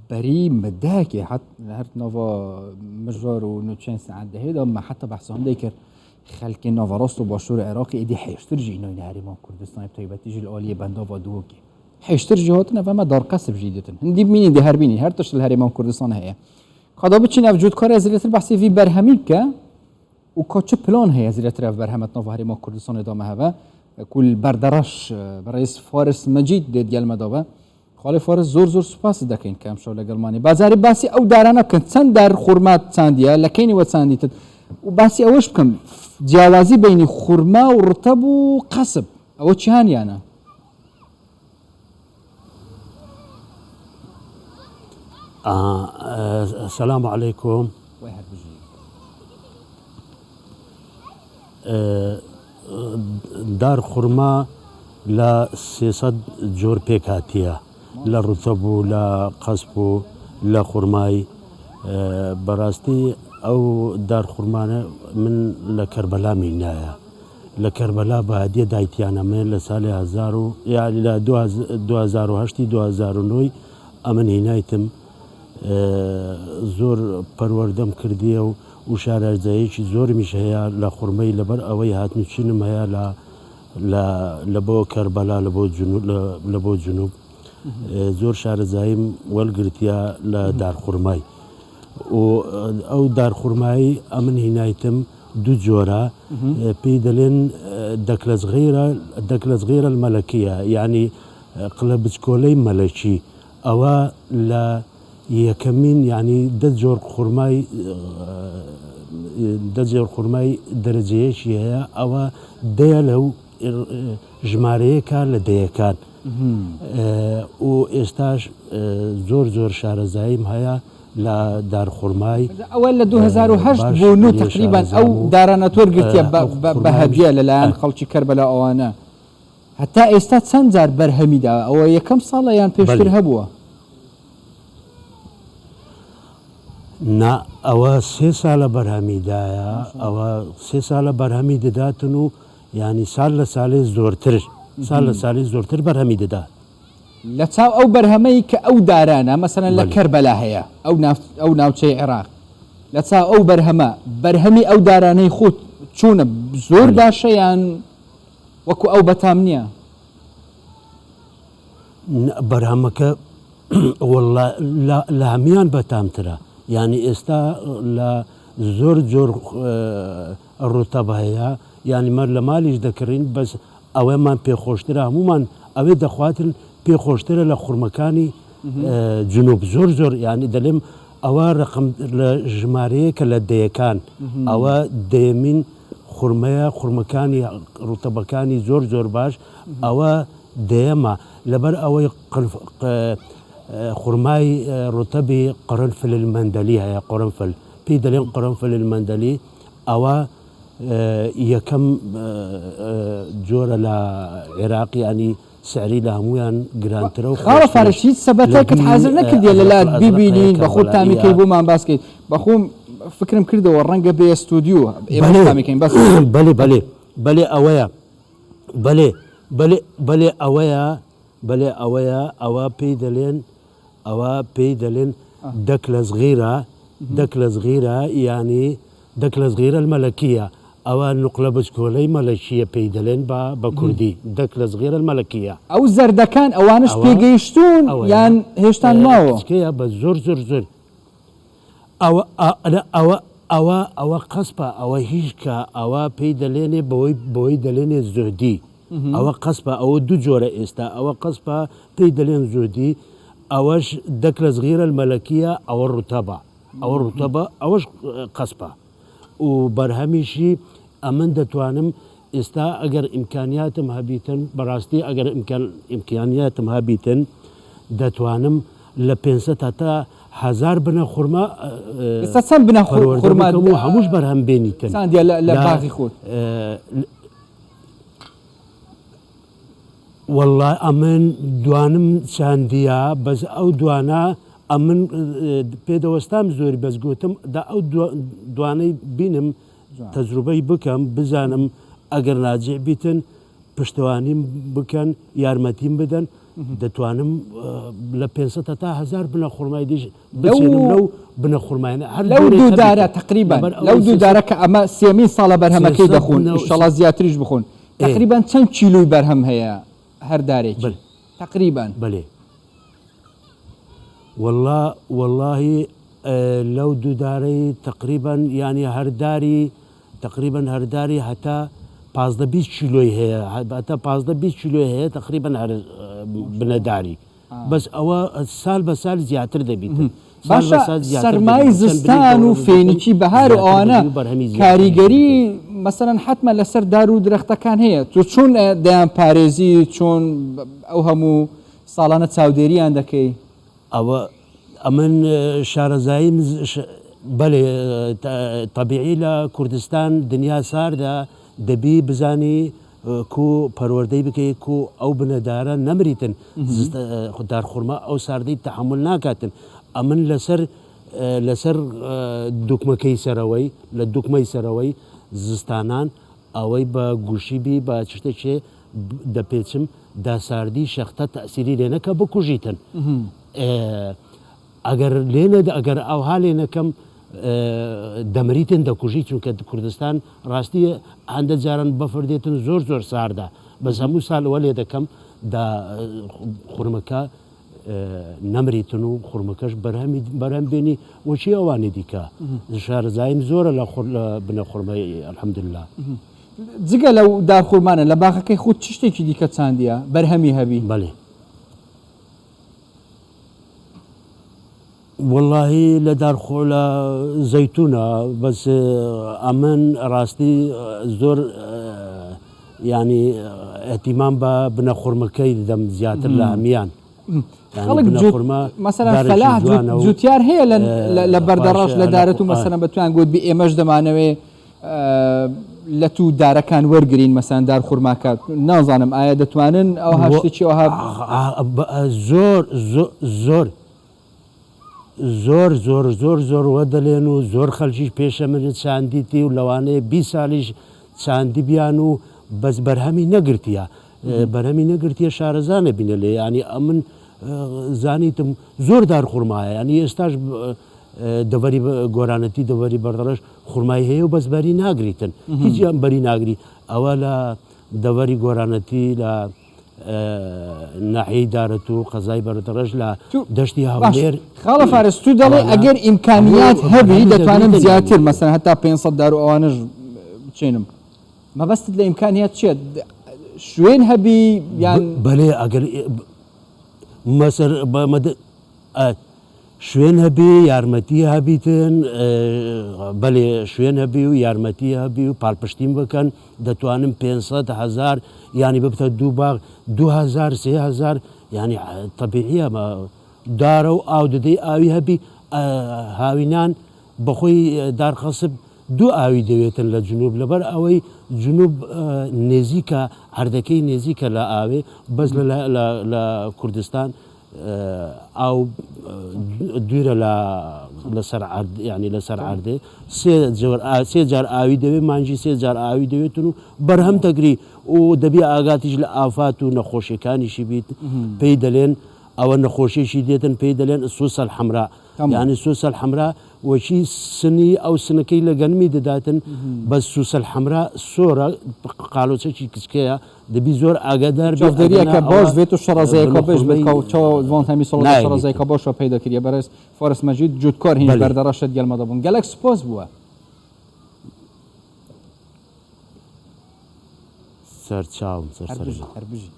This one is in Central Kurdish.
بەری مدەیەکێ حەت هەر ناڤا مژار و نوچەین سەعات دەهێدا مە حەتا بەحسا هەندێک کرد خەلکێ ناڤەڕاست و باشوور عێراقی ئیدی حێشتر ژی ئیناینە هەرێما کوردستانی بە تایبەتی ژی لە ئالیێ بەنداڤا دهۆکێ حێشتر ژی هاتنە ڤە مە دارقەسب ژی دیتن هندی بمینین دێ هەر بینین هەر تشت لە هەرێما کوردستان هەیە کادا بچین ئەڤ جوتکارێ زێدەتر بەحسێ ڤی بەرهەمی بکە و کا چ پلان هەیە زێدەتر ئەڤ بەرهەمەت ناڤ هەرێما کوردستانێ دا مە هەڤە کول بەردەڕەش بەڕێز فارس مەجید دێت گەل مە داڤە خاڵی فارس زۆر زۆر سوپاست دەکەین کە ئەمشەو لەگەڵمانی. با جارێ باسی ئەو دارانە بکەن چەند دار خورمات چاندیە لە کەینەوە چاندیتت و باسی ئەوەش بکەم جیاوازی بینی خورما و ڕتەب و قەسب ئەوە چیانیانە؟ سلام علیکم. وای هەر بژی. دار خورما لە 300 جۆر پێکهاتیە لە ڕوتەب و لە قەسپ و لە خورمای بەڕاستی ئەو دار خورمانە من لە کەربەلا مینایە لە کەربەلا بە هەدیە دایتیانە من لە ساڵی هەزار و یانی لە 2008 2009 ئەمن هینایتم زۆر پەروەردەم کردیە و و شارەزاییەکی زۆرمیش هەیە لە خورمەی لەبەر ئەوەی هاتنوچینم هەیە لە لە لە بۆ کەربەلا لە بۆ جنوب لە بۆ جنوب زۆر شارەزاییم وەلگرتیە لە دارخورمای و ئەو دارخورمایی ئەمن هینایتم دوو جۆرە پێی دەلێن دەکلە صغیرە دەکلە صغیرە المەلەکیە یعنی قلە بچکۆلەی مەلەکی ئەوە لە یەکەمین یانی دە جۆر خورمای دە جۆر خورمای دەرەجەیەکی هەیە ئەوە دەیە لەو ژمارەیەکە لە دەیەکان و ئێستاش زۆر زۆر شارەزاییم هەیە لە دارخورمای ئەوە لە 2008 بۆ نو تقریبان ئەو دارانە تۆر گرتیە بە هەدیە لەلایەن خەڵکی کەربەلا ئەوانە هەتا ئێستا چەند جار بەرهەمی داوە؟ ئەوە یەکەم ساڵە یان پێشتر هەبووە؟ نا ئەوە سێ سالە بەرهەمی دایە ئەوە سێ سالە بەرهەمی دەداتن و یانی سال لە سالێ زۆرتر سال لە سالێ زۆرتر بەرهەمی دەدات. لە چاو ئەو بەرهەمەی کە ئەو دارانە مەسەلەن لە کەربەلا هەیە ئەو ئەو ناوچەی عێراق لە چاو ئەو بەرهەمە بەرهەمی ئەو دارانەی خۆت چۆنە زۆر باشە یان وەکو ئەو بەتام نیە؟ بەرهەمەکە واللە لە هەموان بەتامترە یانی ئێستا لە زۆر جۆر ڕوتەب هەیە یانی مەر لە مالیش دەکڕین بەس ئەوەمان پێخۆشترە هەمومان ئەوێ دەخواتن پێخۆشترە لە خورمەکانی جنوب زۆر زۆر یانی دەلێم ئەوە ڕقم لە ژمارەیەکە لە دەیەکان ئەوە دەیەمین خورمەیە خورمەکانی ڕوتەبەکانی زۆر زۆر باش ئەوە دەیەمە لەبەر ئەوەی خورمای ڕوتەبی قرنفل المندلی هەیە قرنفل پێی دەلێن قرنفل المندلی ئەوە یەکەم جۆرە لە عێراق ینی سعری لە هەموویان گرانترە و خاڵە فارس هیچ سەبەتێکت حازر نەکردیە لە لات بیبینین بە خۆت تامیکەی بۆمان باس کەیت بەخۆم فکرم کردەوە ڕەنگە بێ ستودیو ئێمە تامیکەین بەس بەێ بەێ بەێ ئەوەیە بەێ بەێ بەێ ئەوەیە بەێ ئەوەیە ئەوە پێی دەلێن ئەوە پێی دەلێن دەکلە زغیرە دەکلە زغیرە یانی دەکلە زغیرە المەلەکیە ئەوە نوقلە بچکۆلەی مەلەکیە پێی دەلێن بە بە کوردی دەکلە زغیرە المەلەکیە. ئەو زەردەکان ئەوانەش ئەوە پێگەیشتوون ئەوەیە یان هێشتان ماوە؟ کچکەیە بە زۆر زۆر زۆر ئەوە ئە ئەوە ئەوە ئەوە قەسپە ئەوە هیشکە ئەوە پێی دەلێنێ بەوەی بەوەی دەلێنێ زوهدی ئەوە قەسپە ئەوە دوو جۆرە ئێستا ئەوە قەسپە پێی دەلێن زوهدی ئەوەش دەکلە زغیرە المەلەکیە ئەوە ڕوتەبە ئەوە ڕوتەبە ئەوەش قەسپە و بەرهەمیشی ئەمن دەتوانم ئێستا ئەگەر ئیمکانیاتم هەبیتن بەڕاستی ئەگەر ئیمکانیاتم هەبیتن دەتوانم لە 500 هەتا هەزار بنە خورما ئێستا چەند بنە پەروەردە خورما بکەم و هەمووش بەرهەم بێنیتن چاندیە لە لە باغی خۆت؟ وەڵا ئەمن دوانم چاندیە بەس ئەو دوانە ئەمن پێ دەوەستام زۆری بەس گوتم دا ئەو دوانەی بینم تەجروبەی بکەم بزانم ئەگەر ناجع بیتن پشتوانیم بکەن یارمەتیم بدەن. دەتوانم لە 500 تا 1000 بنە خورمای دیش بچێنم لەو بنە خورمایانە هەر لەو دوو دارە تقریبا لەو دوو دارە کە ئەمە سێمین ساڵە بەرهەمەکەی دەخۆن ئیشەڵا زیاتریش بخۆن تقریبا چەند کیلوی بەرهەم هەیە هەر دارێکی تقریبا؟ بەێ والله واللهی لەو دوو دارەی تقریبا یانی هەر داری تقریبا هەر داری هەتا 15 20 کیلۆی هەیە هەتا 15 20 کیلۆی هەیە تقریبا هەر بنەداری بەس ئەوە سال بە سال زیاتر دەبیتن. باشە سەرمای زستان و فێنکی بەهار و ئەوانە کاریگەری مەسەلەن حەتمەن لەسەر دار و درەختەکان هەیە تۆ چۆن دەیان پارێزی چۆن ئەو هەموو ساڵانە چاودێریان دەکەی؟ ئەوە ئەمن شارەزاییم بەلێ تەبیعی لە کوردستان دنیا ساردە دەبی بزانی کو پەروەردەی بکەی کو ئەو بنەدارە نەمریتن دارخورما ئەو ساردەی تەحەمول ناکاتن ئەمن لەسەر لەسەر دوکمەکەی سەرەوەی لە دوکمەی سەرەوەی زستانان ئەوەی بە گوشی بی بە چشتێکێ دەپێچم داساردی شەختە تەسیری لێ نەکە بکوژیتن ئەگەر لێ نەد ئەگەر ئەوها لێ نەکەم دەمریتن دەکوژی چونکە کوردستان ڕاستی هەندە جاران بەفر دێتن زۆر زۆر ساردە بەس هەموو سال وە لێ دەکەم دا خورمەکە نەمریتن و خورمەکەش بەرهەمی بەرهەم بێنی وەچی ئەوانی دیکە شارەزاییم زۆرە لە خور لە بنە خورمەی الحمدلله. جگە لەو دارخورمانە لە باخەکەی خۆت چ شتێکی دیکە چاندیە بەرهەمی هەبی؟ بەڵێ. وەڵاهی لە دار خۆ لە زەیتونە بەس ئەمن ڕاستی زۆر ینی ئەتیمان بە بنە خورمەکەی دەدەم زیاتر لە هەمیان خەڵک مەسەلەن فەلاح جوتیار هەیە لە بەردەڕەش لە دارەت و مەسەلەن بە تویان گوت بی ئێمەش دەمانەوێ لە تو دارەکان وەرگین مەسەن دار خورماکە نازانم ئایا دەتوانن ئەو شتێکی ئەوها زۆر زۆر زۆر زۆر زۆر زۆر وە دەلێن و زۆر خەلکیش پێشە من چاندیتی و لەوانەیە بی سالیش چاندیبیان و بەس بەرهەمی نەگرتیە بەرهەمی نەگرتیە شارەزا نەبینە لێ ینی ئەمن زانیتم زۆر دار خورمایە ینی ئێستاش دەڤەری گۆرانەتی دەڤەری بەردەڕەش خورمای هەیە و بەس بەری ناگریتن هیچیان بەری ناگری ئەوە لە دەڤەری گۆرانەتی لە ناحیەی دارەتوو قەزای بەردەڕەش لە دەشتی هەولێر. خاڵە فارس تو دەڵێ ئەگەر ئیمکانیات هەبی دەتوانم زیاتر مەسەن هەتا 500 دار و ئەوانەش بچێنم مەبەستت لە ئیمکانیات چیە شوێن هەبی یان بەلێ ئەگەر مەسەر شوێن هەبی یارمەتی هەبیتن بەلێ شوێن هەبی و یارمەتی هەبی و پالپشتیم بکەن دەتوانم 500 هزار یانی ببتە دوو باغ 2000 3000 یانی تەبیعیە دارە و ئاو دەدەی ئاوی هەبی هاوینان بەخۆی دار خەسب دوو ئاوی دەوێتن لە جنوب لەبەر ئەوەی جنوب نێزیکە عەردەکەی نێزیکە لە ئاوێ بەس لە کوردستان ئاو دوورە لە لەسەر عەرد یعنی لەسەر عەردێ سێ جۆر سێ جار ئاوی دەوێت مانجی سێ جار ئاوی دەوێتن و بەرهەم دەگری و دەبی ئاگاتیش لە ئافات و نەخۆشیەکانیشی بیت پێی دەلێن ئەوە نەخۆشیشی دێتن پێی دەلێن سوسە الحمراء یعنی سوسە الحمراء وەکی سنی ئەو سنەکەی لە گەنمی دەداتن بەس سوسە الحمراء سۆرە قالۆچەکی کچکەیە دەبی زۆر ئاگادار بی چاودێریەکە باش بێت و شەڕەزەیەکە باش بێت کە چاوە وان هەمی سەڵ شەڕەزەیەکە باشە پەیدا کردیە بەڕێز فارس مەجید جوتکار هینج بەردەڕەشت گەلمە دەبوون گەلەک سپاس بووە. سەرچاوم سەر سەر. هەر بژی.